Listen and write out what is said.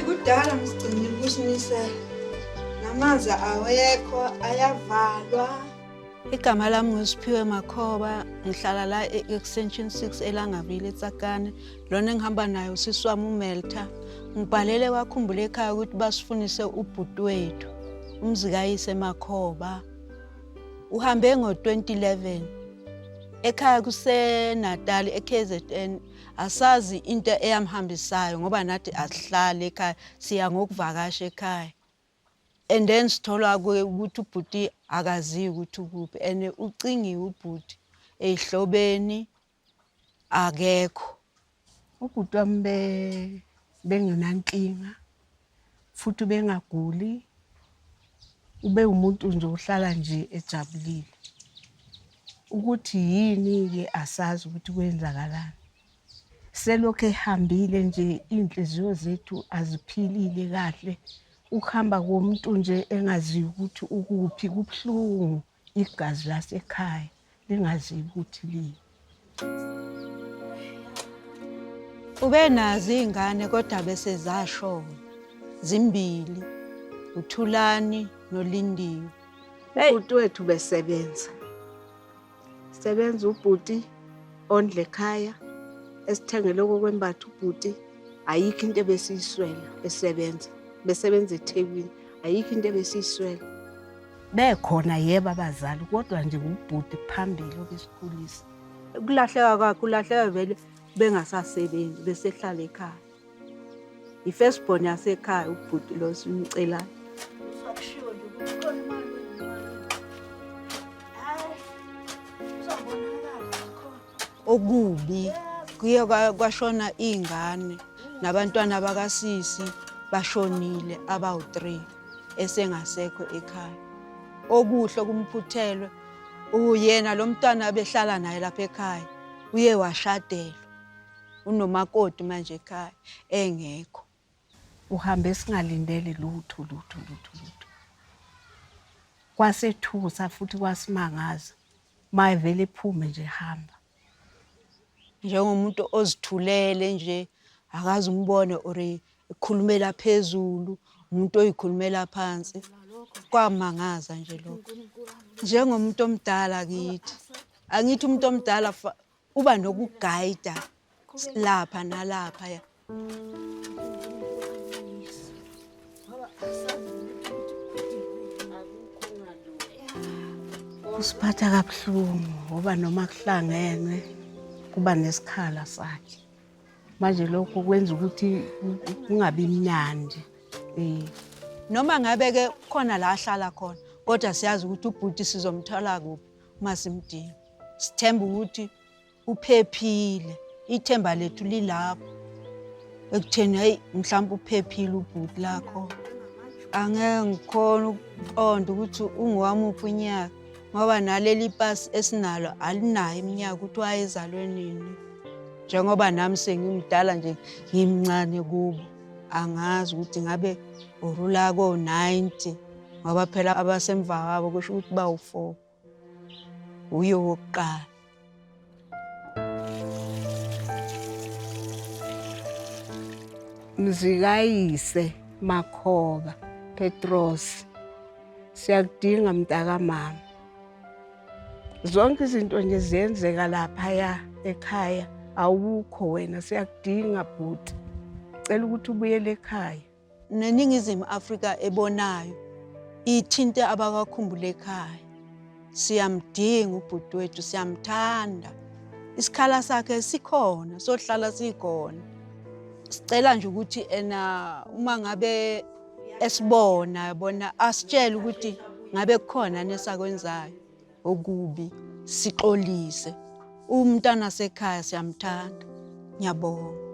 Kudala ngisigcinile ukusinisela. Namanzi awekho ayavalwa. Igama lami nguSiphiwe Makhoba, ngihlala la e-Extension 6 eLangavile eTsakane. Lona engihamba naye usisi wami uMelta. Ngibhalele kwakhumbula ekhaya ukuthi basifunise ubhuti wethu, uMzikayise Makhoba. Uhambe ngo-2011 ekhaya kuseNatali e-KZN. Asazi into eyamhambisayo ngoba nathi asihlali ekhaya, siya ngokuvakasha ekhaya. And then sithola ukuthi ubhuti akaziyo ukuthi ukuphi and ucingiwe ubhuti ey'hlobeni akekho. Ubhuti wami bengenankinga futhi ubengaguli, ube umuntu nje ohlala nje ejabulile. Ukuthi yini-ke asazi ukuthi kwenzakalani. Selokhu ehambile nje iy'nhliziyo zethu aziphilile kahle. Ukuhamba komuntu nje engaziyo ukuthi ukuphi kubuhlungu, igazi lasekhaya lingaziyo ukuthi liphi. Ubenazo iy'ngane kodwa bese zashona zimbili, uThulani noLindiwe. Ubhuti wethu besebenza sebenza ubhuti ondle ekhaya esithengele okokwembatha ubhuti ayikho into ebesiyiswela esebenza besebenza eThekwini ayikho into ebesiyiswela bekhona yebo abazali kodwa nje ubhuti phambili obesikhulisa Ukulahleka kwakhe ulahleka vele bengasasebenzi besehlala ekhaya. I-first born yasekhaya ubhuti lo simcelayo. Okubi kuye kwashona iy'ngane nabantwana bakasisi bashonile abawu-3 esengasekho ekhaya. Okuhle kumphuthelwe uyena lo mntwana abehlala naye lapha ekhaya uye washadelwa unomakoti manje ekhaya engekho. Uhambe singalindele lutho lutho lutho lutho. Kwasethusa futhi kwasimangaza. Mayevele ephume nje ehamba. Njengomuntu ozithulele nje akaze umbone or ekhulumela phezulu umuntu oyikhulumela phansi kwamangaza nje lokho njengomuntu omdala kithi angithi umuntu omdala uba nokugayida lapha nalapha ya. Kusiphatha kabuhlungu ngoba noma kuhlangenwe kuba nesikhala sakhe. Manje lokho kwenza ukuthi kungabi mnandi. Eh. Noma ngabe ke khona la ahlala khona kodwa siyazi ukuthi ubhuti sizomthola kuphi uma simdinga. Sithemba ukuthi uphephile, ithemba lethu lilapho ekutheni hayi mhlawumbe uphephile ubhuti lakho. Angeke ngikhona ukuqonda ukuthi ungowamuphi unyaka ngoba naleli pasi esinalo alinayo iminyaka ukuthi wayezalwe nini. Njengoba nami sengimdala nje ngimncane kubo angazi ukuthi ngabe urula ko-90 ngoba phela abasemva kwabo kusho ukuthi bawu-4 uye wokuqala. Mzikayise Makhoba Petros siyakudinga mntakamama. Zonke izinto nje ziyenzeka laphaya ekhaya awukho wena siyakudinga bhuti. Cela ukuthi ubuyele ekhaya. neNingizimu Afrika ebonayo ithinte abakakhumbule ekhaya. Siyamdinga ubhuti wethu, siyamthanda. Isikhala sakhe sikhona, sohlala sikhona. Sicela nje ukuthi ena uma ngabe esibona bona asitshele ukuthi ngabe kukhona nesakwenzayo okubi sixolise. Umntana sekhaya siyamthanda. Ngiyabonga.